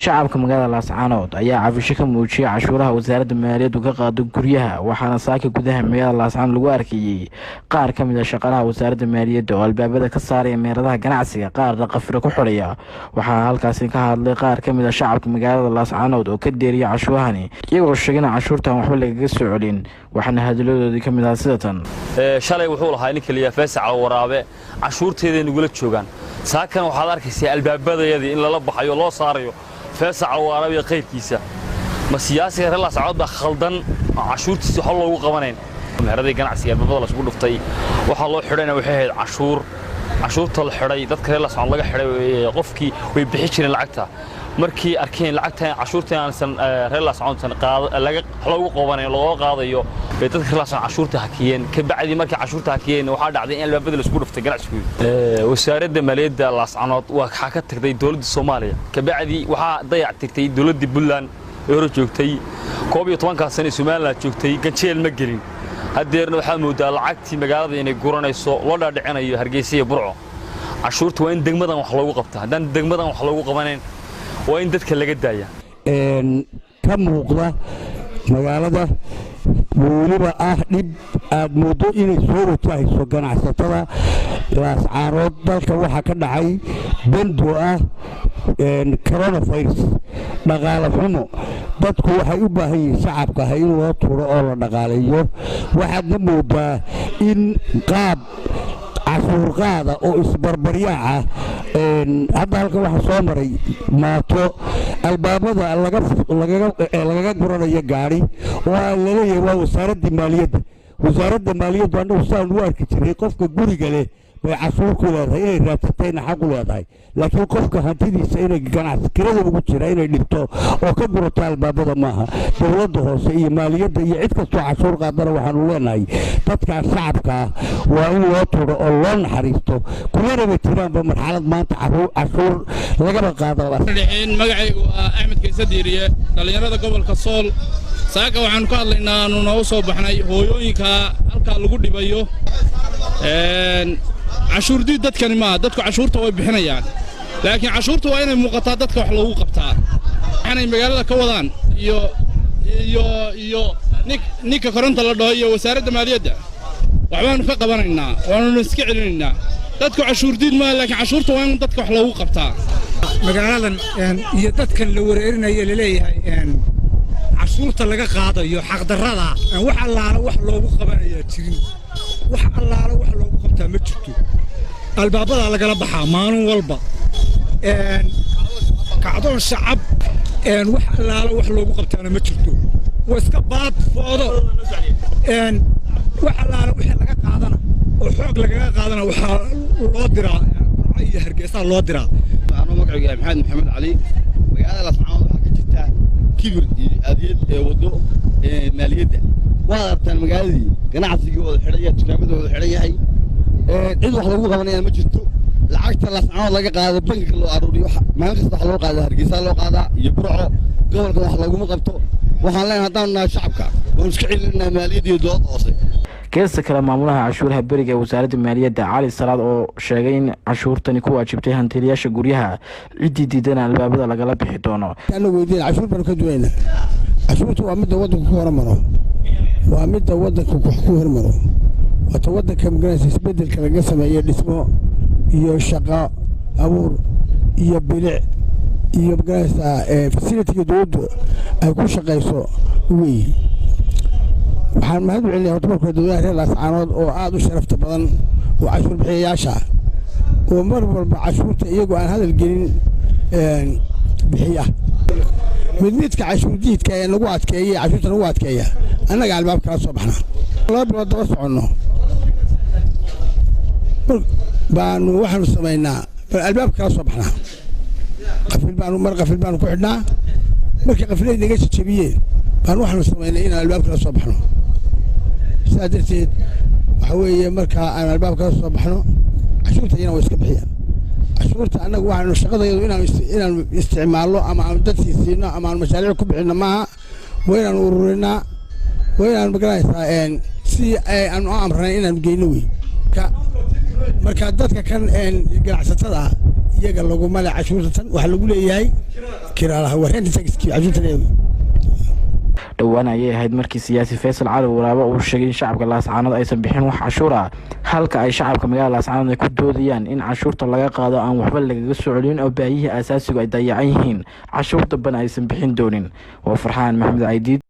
Shacabka magaalada Laascaanood ayaa cabasho ka muujiyay cashuuraha wasaaradda maaliyaddu ka qaado guryaha, waxaana saaka gudaha magaalada Laascaanood lagu arkayey qaar ka mid ah shaqaalaha wasaaradda maaliyadda oo albaabada ka saaraya meheradaha ganacsiga, qaarna qafilo ku xidhaya. Waxaa halkaasi ka hadlay qaar ka mid ah shacabka magaalada Laascaanood oo ka deeriya cashuurahani, iyagoo sheegay in cashuurtan waxba lagaga soo celin, waxaana hadalladoodii ka mid ahaa sida tan. Shalay wuxuu lahaa ninka liyaa Faysal Waraabe, cashuurteeday nagula joogaan. Saakan waxaad arkaysaa albaabadayadii in lala baxayo, loo saarayo Faysal Waraabe iyo qayrkiisa. Ma siyaasiga reer Laascaanood baa khaldan oo cashuurtiisa waxba loogu qabanayn? Meheradii ganacsiga albaabada la isugu dhuftay waxaa loo xidhayna waxay ahayd cashuur. Cashuurta la xidhay, dadka reer Laascaanood laga xidhay, qofkii way bixi jireen lacagta. Markii arkeen lacagta cashuurta aansan reer Laascaanoodsan laga loogu qabanayn, looga qaadayo, bay dadka reer Laascaanood cashuurta hakiyeen. Ka bacdi markii cashuurta hakiyeen, waxaa dhacday in albaabada la isku dhuftay ganacsigooda. Wasaaradda maaliyadda Laascaanood waxaa ka tagtay dowladda Soomaaliya. Ka bacdi waxaa dayac tirtay dowladda Puntland ee hore joogtay. 11-kaas sano Somaliland joogtay ganjeel ma gelin. Haddeerna waxaa moodaa lacagtii magaalada inay guranayso, loo dhaadhicinayo Hargeysa iyo Burco. Cashuurta waa in degmadan wax loogu qabta. Haddaan degmadan wax loogu qabanayn, waa in dadka laga daaya. Ka muuqda magaalada weliba ah dhib aad mooddo inay soo wajahayso ganacsatada Laascaanood. Dalka waxaa ka dhacay bendo ah, coronavirus, dhaqaale xumo. Dadku waxay u baahan yihiin shacabka ah in loo turo oo la dhaqaaleeyo. Waxaadna moodaa in qaab cashuurqaada oo isbarbaryaaca. Hadda halkan waxaa soo maray mooto albaabada lagaga guranayo gaadhi oo aan laleeyahay waa wasaaraddii maaliyadda. Wasaaradda maaliyaddu, annagu saan u arki jiray, qofka guriga leh bay cashuur ku leedahay, inay raadsatayna xaq u leedahay, laakiin qofka hantidiisa inay ganacsi kirada ugu jira inay dhibto oo ka gurato albaabada maaha. Dowladda hoose iyo maaliyadda iyo cid kastoo cashuur qaadana waxaanu leenahay, dadkaa shacabka ah waa in loo turo oo loo naxariisto. Kumanaba jiraanba marxalad maanta cashuur lagaba qaadaba. Magacaygu waa Axmed Kayse Diiriye, dhallinyarada gobolka Sool. Saaka waxaannu ka hadlaynaa, aanu noogu soo baxnay hooyooyinka halkaa lagu dhibayo. Cashuurdiid dadkani maaha, dadku cashuurta way bixinayaan, laakiin cashuurta waa inay muuqataa, dadka wax loogu qabtaa. Waxaanay magaalada ka wadaan iyo ninka koronta la dhaho iyo wasaaradda maaliyadda waxbaannu ka qabanaynaa, waannu iska celinaynaa. Dadku cashuurdiid maaha, laakiin cashuurta waa in dadka wax loogu qabtaa. Magaaladan iyo dadkan la wareerinayo, laleeyahay cashuurta laga qaadayo xaqdarrada, wax allaala wax loogu qabanayaa jirin. Wax allaala wax loogu qabtaa ma jirto. Albaabadaa lagala baxaa maalin walba, kacdoon shacab. Wax allaala wax loogu qabtaana ma jirto, waa iska baad foodo. Wax allaala wixii laga qaadana oo xoog lagaga qaadana waxaa loo diraa Burco iyo Hargeysaa loo diraa. Anuu magacaygu yahay Maxamed Maxamed Cali. Magaalada Laascaanood waxaa ka jirta kibir iyo adiyad ee waddo maaliyadda. Waxaad aragtaan magaaladii ganacsigii wada xidhan yahay, dukaamada wada xidhan yahay, cid wax lagu qabanaya ma jirto. Lacagta Laascaanood laga qaado bangiga loo aruuriyo, maalin kasta waxa loo qaadaa Hargeysa loo qaadaa iyo Burco. Gobolkan wax looguma qabto. Waxaan leenahay, haddaanu nahay shacabka, waanu iska celinaa maaliyadda iyo dowladda hoose. Geesta kale, maamulaha cashuuraha beriga ee wasaaradda maaliyadda, Cali Salaad, oo sheegay in cashuurtani ku waajibtay hantiilayaasha guryaha, ciddii diidana albaabada lagala bixi doono. Ana weydiin, cashuur baanu ka duwaynaa. Cashuurta waa midda waddanku ku hormaro, waa midda waddanka wax ku hormaro, waata waddanka magaranaysa isbeddelka laga sameeyo, dhismo iyo shaqo abuur iyo bilic iyo magaranaysaa facility-ga dowladdu ay ku shaqayso weeye. Waxaan mahad u celinaya horta marka dadweynaha reer Laascaanood oo aad u sharafta badan oo cashuur bixiyayaasha ah, oo mar walba cashuurta iyagoo aan hadal gelin bixiya. Mid midka cashuur diidka ee nagu adkeeya, cashuurta nagu adkeeya, annaga albaab kala soo baxnaa. 2 bilood daba soconno baanu waxaanu samaynaa, bal albaab kala soo baxnaa. Qafil baanu mar qafil baanu ku xidhnaa. Markii qafiladii naga jejebiyeen baan waxaanu samaynay inaan albaab kala soo baxno. Sidaa darteed waxaa weeye, markaa aan albaab kala soo baxno, cashuurta iyana way iska bixiyaan. Cashuurta annagu waxaanu shaqadayadu inaanu isticmaalno ama aanu dadkii siino ama aanu mashaariic ku bixinno maaha. Waa inaanu ururinaa, waa inaanu magaranaysaa si aanu u amranay inaanu geyno wey. Marka dadka kan ganacsatada ah iyaga laguma le cashuurta tan. Waxaa lagu leeyahay Kiraalaha waa rent taxkii cashuurta leeyahay. Dhowaan ayay ahayd markii siyaasi Faysal Cali Waraabe uu sheegay in shacabka Laascaanood aysan bixin wax cashuur ah, halka ay shacabka magaalada Laascaanood ay ku doodayaan in cashuurta laga qaado aan waxba lagaga soo celin oo baahiyihii asaasigu ay dayacan yihiin, cashuur dambana aysan bixin doonin. Waa Farxaan Maxamed Caydiid.